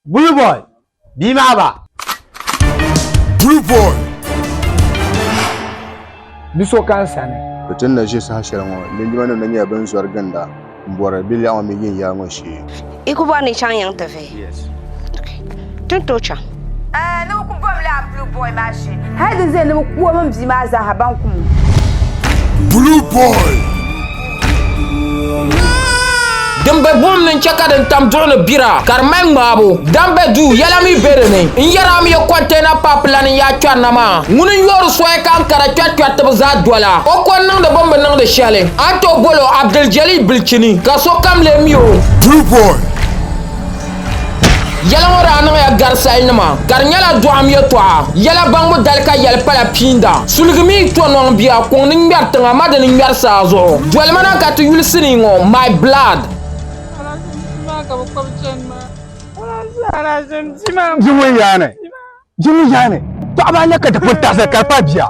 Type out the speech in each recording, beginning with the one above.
Blue boy, bia maa ba. Blue boy. Bi so ka n sani. Bɛ ti ni na ʒi saha shɛli ŋɔ, linjimanima na nyɛla bɛn zɔri ginda m-bɔri bɛ lɛɣu ŋɔ mini yiŋyaa ŋɔ shee. I ku bɔri ni chaŋ yiŋ ti vihi? Okay. Ti ni tooi chaŋ. Ɛɛh, ni bɛ ku bom lala Blue boy maa shee. Hali di zani ni bɛ ku o mini bia maa zaaha ban kum o. Blue boy. Din be buɣim ni n-chɛ ka din tam duɣu ni bira ka di mali ŋmaabu. Dan be duu yɛla mi be di ni. N yɛri a mi ye kɔntɛna paapilani n-yaa kpɛri na maa. Ŋuni n-yoori soya ka Ankara kpɛrikpɛritiba zaa dola. O ko n-niŋdi bɛ ni bi niŋdi shɛli. A ni tooi bol o Abdul-Jalil Bilichini ka sokam lee mi o. Blue boy. Yɛla ŋɔ daa niŋya gari salinima, ka di nyɛla dɔɣim yɛtɔɣa. Yɛla baŋbu dali ka yɛli pala piinda. Suligi mi yi to nɔŋ bia kuŋ ni ŋmɛri tiŋa ma di ni ŋmɛri saa zuɣu. Doli ma na ka ti yuli sinii ŋɔ, My Blood. Bia ŋun yaani, bia ŋun yaani, paɣaba anya ka ti pun taɣisi ka di paai bia.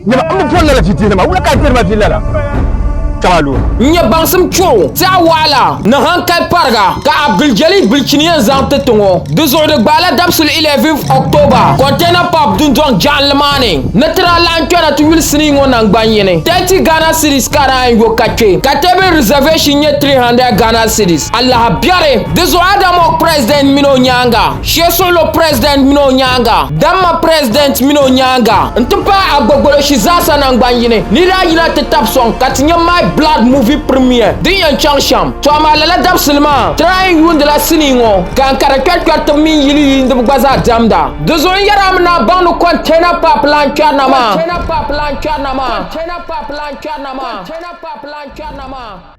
Nyama, m bi bɔri lala vidiyo nima, wula ka a diri ma vi lala? Kama loori. N nyɛ baŋsim chuɣu, tɛɣu waɣila, ni hankali pariga ka Abdul-Jalil Bilchini yɛn zaŋ ti ti ŋɔ. Di zuɣu di gbaala dabisili 11th October Container Pub dundɔŋ jaɣinli maa ni ni ti daa laɣim kpɛna ti yuli sinii ŋɔ nangban yini. 30 Ghana cedis ka daa yɛn yo ka kpe, ka table reservation nyɛ 300 Ghana cedis. Alaha biɛri! Di zuɣu Adamok President mini o nyaaŋa. Shee suɣulo President mini o nyaaŋa, Damma President mini o nyaaŋa n-ti pahi Agbogboloshi zaasa nangban yini ni daa yina ti tabi sɔŋ ka ti nya My Blood movie premiere din yɛn chaŋ shɛm. To amaa lala dabisili maa, ti daa yɛn yuundila sinii ŋɔ ka Ankara kpɛrikpɛritiba mini yili yiindiba gba zaa diɛmda. Di zuɣu n yɛri a mi ni a baŋ ni container pap lan kpɛri na maa. Container pap lan kpɛri na maa. Container pap lan kpɛri na maa. Container pap lan kpɛri na maa.